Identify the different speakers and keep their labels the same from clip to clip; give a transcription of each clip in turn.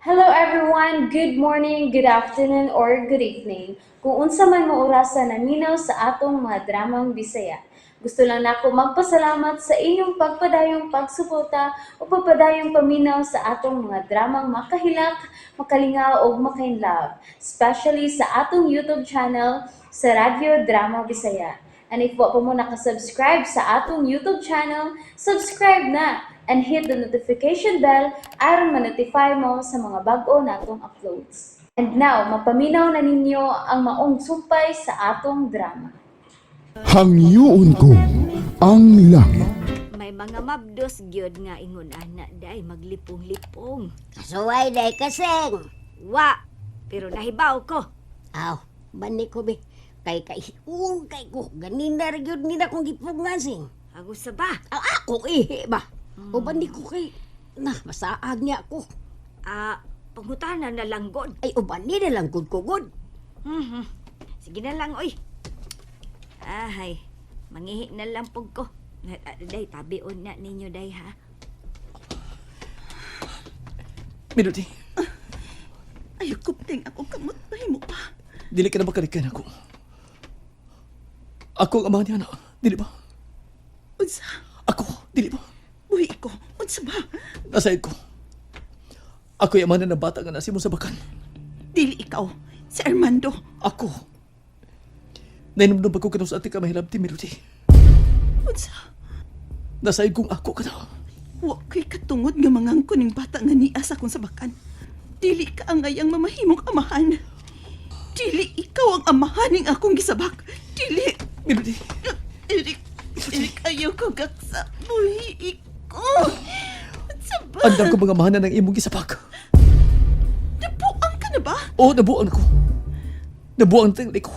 Speaker 1: Hello everyone! Good morning, good afternoon, or good evening. Kung unsa man mo orasa naminaw sa atong mga dramang Bisaya. Gusto lang nako magpasalamat sa inyong pagpadayong pagsuporta o pagpadayong paminaw sa atong mga dramang makahilak, makalingaw ug makainlove, especially sa atong YouTube channel sa Radyo Drama Bisaya. And if wa pa mo nakasubscribe sa atong YouTube channel, subscribe na and hit the notification bell aron ma-notify mo sa mga bag-o natong uploads. And now, mapaminaw na ninyo ang maong sumpay sa atong drama.
Speaker 2: Hangyoon ko ang langit.
Speaker 3: May mga mabdos gyud nga ingon ana day maglipong-lipong.
Speaker 4: Kasuway day kaseng.
Speaker 3: Wa, pero nahibaw ko.
Speaker 4: Aw, bani ko be. Kay kay kay ko ganina ra gyud nila kong gipungan sing.
Speaker 3: Ako sa ba?
Speaker 4: Aw, ako ihi ba. O bani ko kay na masaag niya ako.
Speaker 3: Ah, pangutana na lang god.
Speaker 4: Ay uban ni na lang gud ko gud.
Speaker 3: Mhm. Sige na lang oy. Ahay, mangihi na lang pug ko. Day, tabion na ninyo day ha.
Speaker 5: Melody,
Speaker 6: Ay, kupting ako kamot mahimo pa.
Speaker 5: dili ka na makalikan ako. Ako ang ama niya na, dili ba?
Speaker 6: Unsa?
Speaker 5: Ako, dili ba?
Speaker 6: Buhi ko. Unsa ba?
Speaker 5: Nasayod ko. Ako yung ama na ng bata nga nasi mo sa bakan.
Speaker 6: Dili ikaw. Si Armando.
Speaker 5: Ako. Nainumdum pa ko kanong sa ating kamahilabti, Melody.
Speaker 6: Unsa?
Speaker 5: Nasayod kong ako ka na.
Speaker 6: Wa ko'y katungod nga mangangko ning bata nga niya sa akong sabakan. Dili ka ang ayang mamahimong amahan. Dili ikaw ang amahan ning akong gisabak. Dili.
Speaker 5: Melody,
Speaker 6: Eric, Eric, ayaw ko gaksa. Buhi ko. Unsa ba?
Speaker 5: andam ko mga mahanan ng imong gisapak.
Speaker 6: Nabuang ka na ba?
Speaker 5: Oo, nabuang ko. Nabuang tingli ko.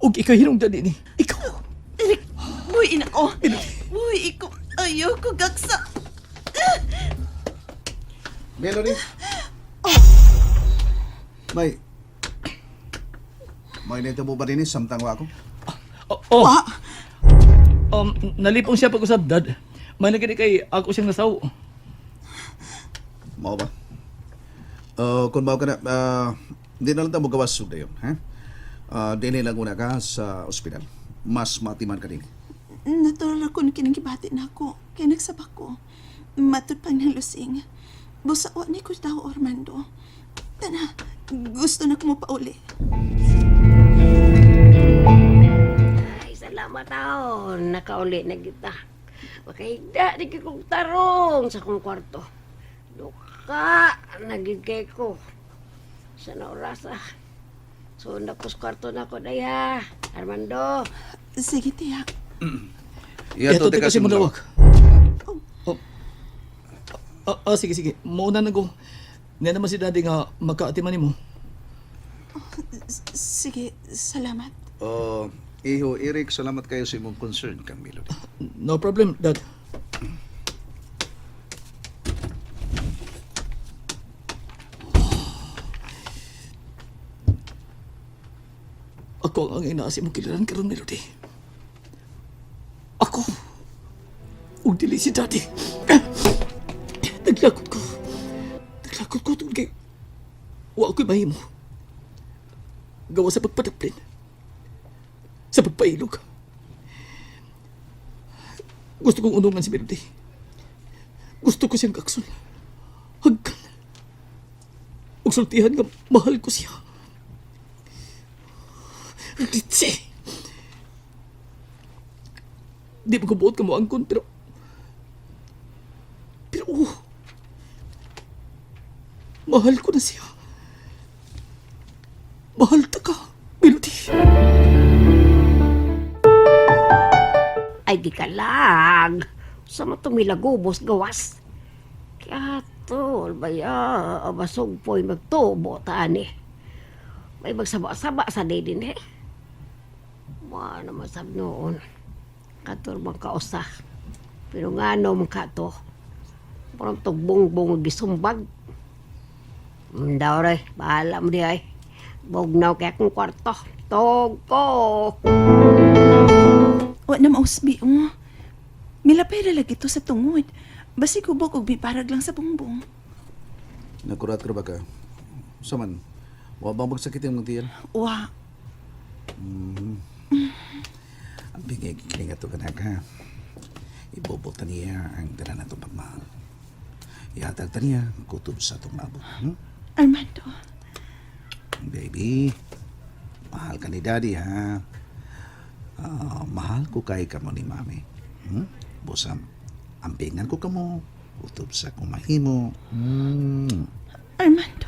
Speaker 5: Ug ikaw hinungdan ini. Ikaw.
Speaker 6: Eric, buhi na ko. Buhi ko. Ayaw ko gaksa.
Speaker 7: Melody? May... May nito mo ba din eh, samtang wa ako?
Speaker 5: Oh, oh. Nalipong siya pag-usab, Dad. May nagani kay ako siyang nasaw.
Speaker 7: Mao ba? Kung mao ka na, di na lang ta mo gawas sug dayon, ha? Dili lang una ka sa ospital. Mas matiman ka din.
Speaker 6: Natural ako nung kinangibati na ako. Kaya nagsabak ko. Matod pang nalusing. Busa wa ni ko daw, Armando. Tana, gusto na ko mo pauli.
Speaker 4: Ay salamat taon nakauli na kita. Makahigda di kay kong tarong sa kong kwarto. Duka na gid kay ko. Sa na oras ah. So napos kwarto na ko daya. Armando.
Speaker 6: Sige, tiya.
Speaker 7: Iya,
Speaker 5: Ito, kasi mo lawak. Oh. Sige, sige. Mauna na ko. Nga naman si Daddy nga magkaatiman nimo.
Speaker 6: Sige, salamat.
Speaker 7: Oh, iho, Eric, salamat kayo sa imong concern kang Melody.
Speaker 5: No problem, Dad. Ako ang inaasi mong kiliran karon, Melody. Ako. Ug dili si Daddy. Naglakot ko. Naglakot ko tungkol kay wa ako'y mahimo. Gawa sa pagpadaplin. Sa pagpailog. Gusto kong unungan si Melody. Gusto ko siyang kaksul. Hagkan. Ug sultihan nga mahal ko siya. Litsi! Di pa ko buot ka mo angkon, pero... Pero oh, mahal ko na siya. Mahal ta ka, Melody.
Speaker 4: Ay gikalag. Sa matong milagubos gawas. Kaya tol, baya, basog po'y magtubo tani. May magsaba-saba sa din eh. Wa naman sab noon. Kator bang kausa. Pero nga no man ka to. Parang tugbongbong gisumbag. Daw ray, bahala mo di ay. Bugnaw kaya akong kwarto. Tog ko.
Speaker 6: Wa na mausbi, oh. Milapay ra lagi to sa tungod. Basig hubog og biparag lang sa bungbong.
Speaker 7: Nakurat ka ba ka? Saman, wa bang magsakit yung mga tiyan?
Speaker 6: Wa.
Speaker 7: Ang bigay kining ato kanak ha. Ibobota niya ang tanan natong pagmahal. Ihatag ta niya kutob sa atong maabot.
Speaker 6: Armando.
Speaker 7: Baby, mahal ka ni Daddy ha. Ah, mahal ko kay kamo ni Mami. Busam, ampingan ko kamo. Kutob sa akong mahimo.
Speaker 6: Armando.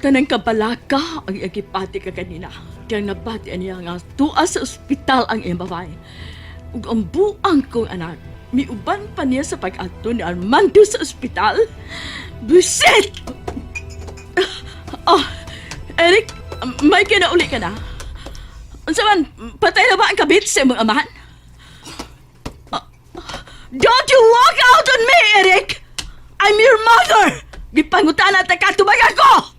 Speaker 8: Kanang kabalaka ang iyagipati ka kanina. Kaya nabati niya nga tuwa sa ospital ang iyang babae. Ug ang buang kong anak, miuban pa niya sa pag-adto ni Armando sa ospital. Buset! Oh, Eric, may kinauli ka na. Unsa man, patay na ba ang kabit sa imong amahan? Ah, don't you walk out on me, Eric! I'm your mother! Gipangutan at katubag ako!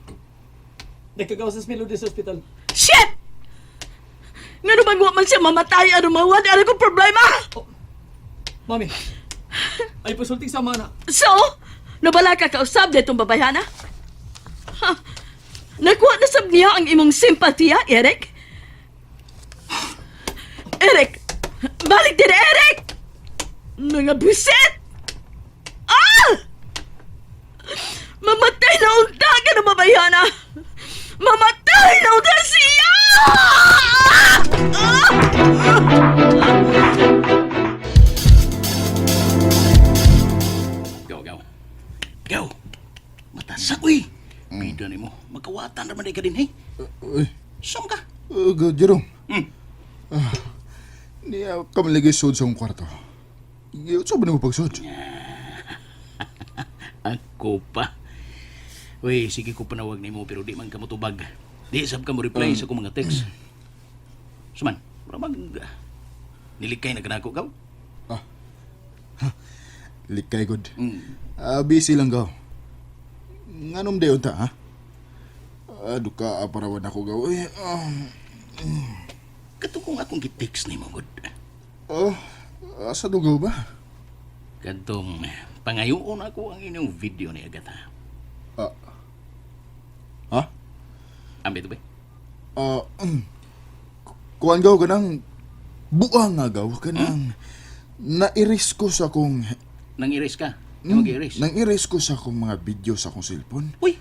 Speaker 5: Nagkagawas sa Melody sa ospital.
Speaker 8: Shit! Nga naman wa man siya mamatay, ano mawad, ano kong problema?
Speaker 5: Mami, ay pasulting sa mga anak.
Speaker 8: So, nabala ka kausab ditong babayhana? Ha? Nakuha na sab niya ang imong simpatiya, Eric? Eric! Balik din, Eric! Mga buset! Ah! Mamatay na unta ka na babayhana! Mamatay na unta siya! Ah!
Speaker 9: Gaw, gaw. Gaw. Matasa, uy. Bida ni mo. Magkawatan naman ka din, hey.
Speaker 2: Uy,
Speaker 9: Saan ka?
Speaker 2: Jerome.
Speaker 9: Hmm.
Speaker 2: Niya ka man lagi sud sa akong kwarto. Saan ba nimo pagsud?
Speaker 9: Ako pa. Uy, sige ko panawag nimo pero di man ka motubag. Di sab ka mo reply sa akong mga text. Suman, mura mag nilikay na kanako gaw.
Speaker 2: Likay good. Ah, busy lang gaw. Nganom dayon ta, ha? Duka parawan ako gaw. Eh,
Speaker 9: Kato kung akong gi-text nimo gud.
Speaker 2: oh, asa dugaw ba?
Speaker 9: Kadtong pangayoon ako ang inyong video ni Agatha.
Speaker 2: Ah. Ha?
Speaker 9: Ambit ba?
Speaker 2: Ah, kuan gaw kanang buang nga gaw kanang nairis ko sa akong
Speaker 9: Nang iris ka. Nang mag-iris.
Speaker 2: Nang iris ko sa akong mga video sa akong cellphone.
Speaker 9: Uy,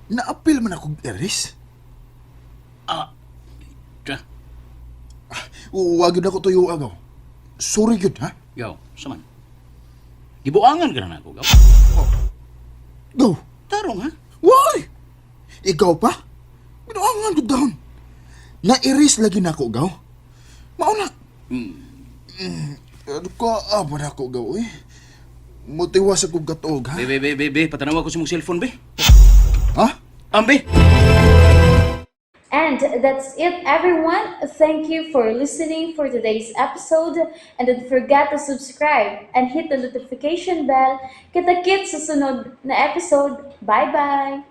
Speaker 2: Naapil man akong iris.
Speaker 9: ah. Tsa,
Speaker 2: Wag yun ako tuyo agaw. Sorry yun, ha?
Speaker 9: gaw, suman. Gibuangan ka na nako, gaw.
Speaker 2: Go.
Speaker 9: Tarong ha?
Speaker 2: Why? Ikaw pa? Binuangan ko down. Nairis lagi na ako, gaw. Mauna. Ano ka, apa na ako, gaw, eh. Mutiwas akong katuog, ha?
Speaker 9: Be, be, be, be, be, patanawa ko sa mong cellphone, be.
Speaker 2: Ha?
Speaker 9: Ambe!
Speaker 1: And that's it, everyone. Thank you for listening for today's episode. And don't forget to subscribe and hit the notification bell. Kita-kits sa sunod na episode. Bye-bye!